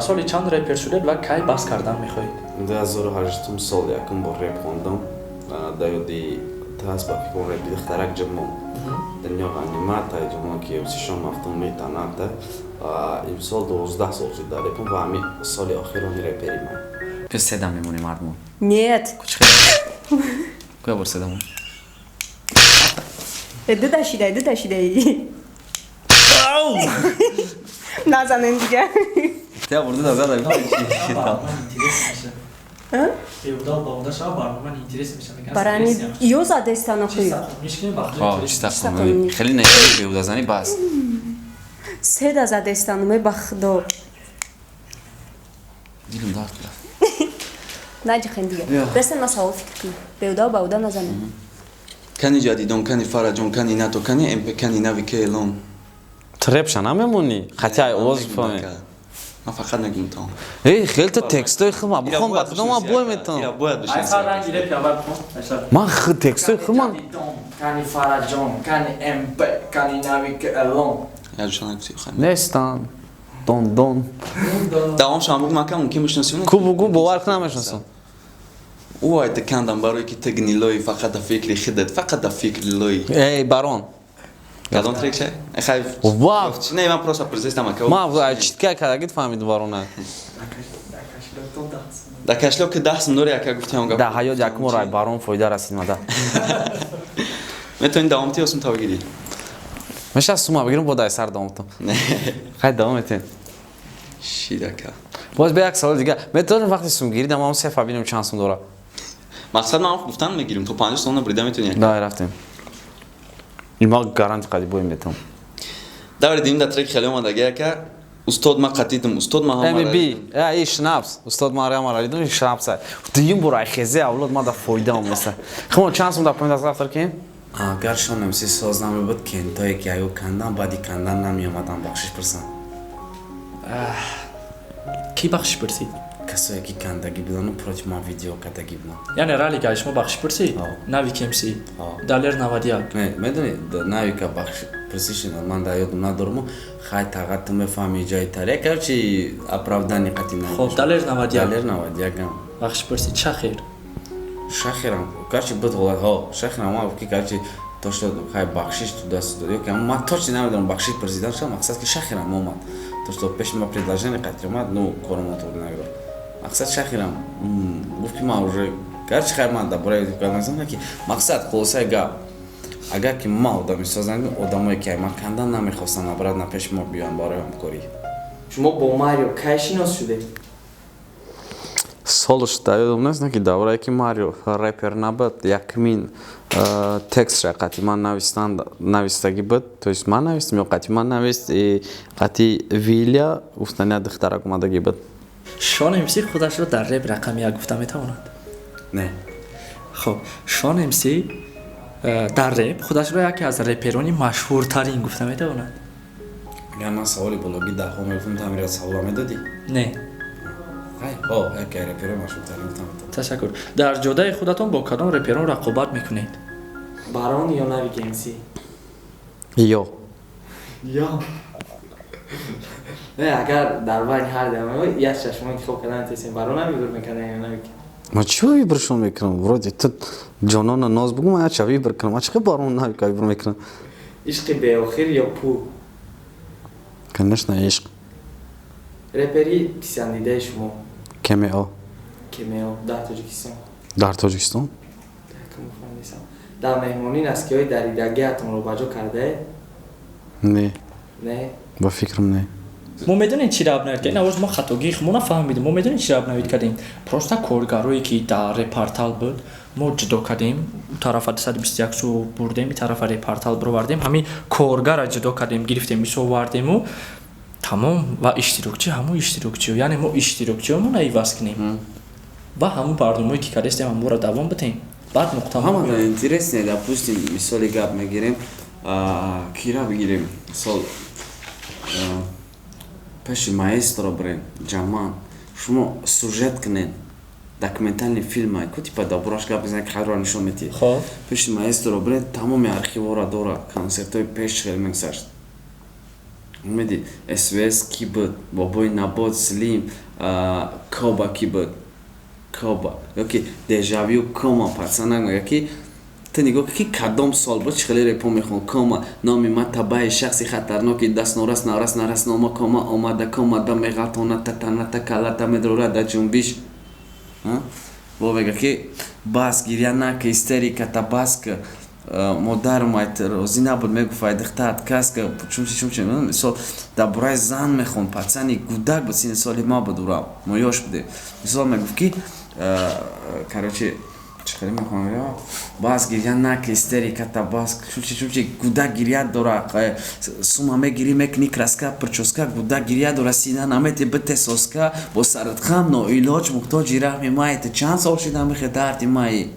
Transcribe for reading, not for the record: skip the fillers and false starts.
Соли чанд репер шудед ва кай бас кардан мехоҳед? 2008 сол якум бор реп хондам. Да ёди тас, ба фикр, репи духтарак ҷамон дунё ғанимат ҷамон, ки сишон мафтун метаната. Имсол 12 сол шуд дар репам ва ҳамин соли охирони репери ман. Пес седам мемонӣ, мардмон. Нет. Куя бор седамон. Ду шидай, ду шидай. Назанем дига. Тя бурду да зада. Беудал ба уда шава, барнома интерес меша. Барани ё задестан охи. Чиста хеле не беудазанӣ бас. Седа задестан ме, ба худо. Дилам дард кард. Наҷихен дига. Бестен, ма савол фикр кунам. Беудал ба уда назанем. Кани ҷадидон, кани Фараҷон, кани НАТО, кани МП, кани нави Келон. Ту репша намемонӣ, хотя овоз фаҳмӣ. Ман фақат мегум то. Эй, хеле ту текстои худ ма бихон, ба худо, ман бой метавонам. Ман худ текстои худ ман. Кани Фараҷон, кани МП, кани нави Келон. Нестан дон дон. Давом шам, бугу, мака мумкин бишносӣ. Ку бугу, бовар кунам, мешносам. Ӯ айта кандам, барое ки ту гнилой, фақат да фикри худат, фақат да фикри лой. Эй, барон. Кадом трек ша? Хай. Вау. Не, ман просто призестам, ака. Ман читка кардагит фаҳмидум, барона. Да кошелёк ки 10 сум дори, ака, гуфтиам гап. Да ҳаёт якум рай барон фоида расид мада. Метавонӣ давом ти ё сум бигирӣ? Меша сума бигирам, бо дай сар давом там. Хай, давом метем. Шидака. Боз бе як савол дига. Метавонем вақти сумгирӣ да ман сефа бинем, чанд сум дора. Мақсад ман гуфтан мегирим, то 50 сомона брида метавонӣ. Да, рафтем. Има гаранти қади бой метавон. Даври дим да трек хеле омадаги, ака. Устод ма қатидим, устод ма. МБ, и шнапс. Устод ма рама ралидум, шнапс. Дуюм бур ай хезе авлод ма да фоида омеса. Хмо чанд сум да поин даст рафтар кем? Агар шон МС соз намебуд, кентое ки аю кандан, баъди кандан намеомадан бахшиш пурсам. Кӣ бахшиш пурсид? Касое ки кандагӣ будану против ман видео кардагӣ будам. Яъне ралика шумо бахшиш пурсид? Нави КМС, Далер 91. Не, медони, Навика бахшиш пурсиши ман дар ёдам надоруму. Хай, тага, ту мефаҳми ҷои таре, короче, оправдание қати. Хоб, Далер 91. Далер 91-ам. Бахшиш пурсид, шахир? Шахирам, короче, буд ҳолат, ҳо, шахирам ма ки, короче, то что хай, бахшиш туда-сюда, ё ки ман точно намедонам, бахшиш пурсидан шуд. Мақсад ки шахирам омад, то что пеши ма предложение қати омад, ну коромо тоғри нагирифт. Мақсад, шахирам гуфт ки ман уже, короче, хай, ман дар бораи гап ки мақсад, хулосаи гап, агар ки ма одами созам, одамое ки ман кандан намехостам обратно пеши мо биёянд барои ҳамкорӣ. Шумо бо Марио кай шинос шудед? Солш дар ёдам нест, не ки даврае ки Марио репер набуд, якмин текстша қати ман навистан, навистагӣ буд, то есть ман навистам ё қати ман навист, и қати Виля гуфтани духтарак омадагӣ буд. Шон МС худашро дар реп рақами як гуфта метавонад? Не. Хоб, Шон МС дар реп худашро яке аз реперони машҳуртарин гуфта метавонад? Агар ман саволи бологӣ даҳҳо мегуфтам, ту ҳамира савола медодӣ? Не. Хай, ҳо, яке реперои машҳуртарин гуфта метавонам. Ташаккур. Дар ҷодаи худатон бо кадом реперон рақобат мекунед? Барон ё Нави КМС? Ё. Ё не, агар дар байни ҳар дама як чашмо интихоб кардан метавонистем, барона выбор мекардем ё Нави? Ма чӣ выбор шон мекунам? Вроде ту ҷонона ноз бугу, ман яча выбор кунам. Ма чӣ хел барон Навика выбор мекунам? Ишқи беохир ё пул? Конечно, ишқ. Репери писандидаи шумо? КМО. КМО дар Тоҷикистон? Дар Тоҷикистон. Дар меҳмонӣ носки ҳои даридагиатонро ба ҷо кардаед? Не. Не? Ба фикрам, не. Мо медонем, чӣ раб навид кардем. Навоз мо хатогии мо нафаҳмидем. Мо медонем, чӣ раб навид кардем. Просто коргарое ки дар репортал буд, мо ҷудо кардем. У тарафа 221 су бурдем, и тарафа репортал бировардем. Ҳамин коргара ҷудо кардем, гирифтем, мисол овардему, тамом. Ва иштирокчӣ ҳамун иштирокчиё, яъне мо иштирокчиёмона иваз кунем ва ҳамун барномае ки кардестем, ҳамонро давом бидем, баъд нуқта. Ҳама интересне, допустим, мисоли гап мегирем, кира бигирем, мисол, пеши маэстро бирем, ҷаман, шумо сюжет кунед, документальный фильм ку, типа дар бораш гап бизанед, кадро нишон медиҳед. Пеши маэстро биред, тамоми архивора дора, концертҳои пеш хел мегузашт. Умеди СВС ки буд, Бобои Набот, Слим, Коба ки буд, Коба ёки Дежавю, Кома. Пацанак мега, ки ту нигоҳ ки кадом сол буд, чӣ хеле репо мехон. Кома номи ма, табаи шахси хатарноки дастнорас, наврас, нарас, нома кома омада, комада меғалтона, татаната, калата медрора да ҷунбиш. Бо мега, ки бас, гиря нака, истериката бас ка, модарам розӣ набуд, мегуфт: «Ай духтарат каска чумчи чумчи». Мисол, дар бораи зан мехонд. Пацани гудак буд, сини соли ма буд, ура мо ёш будем. Мисол, мегуфт, ки короче, чӣ хеле мехонам: бас, гиря нака, истериката бас, чумчи чумчи, гудак гиря дора, сума мегирӣ, мекунӣ краска, причёска, гудак гиря дора, сина намети, бите соска, бо сарат хам, ноилоҷ, муҳтоҷи раҳми май, ту чанд сол шида мехе дарди май.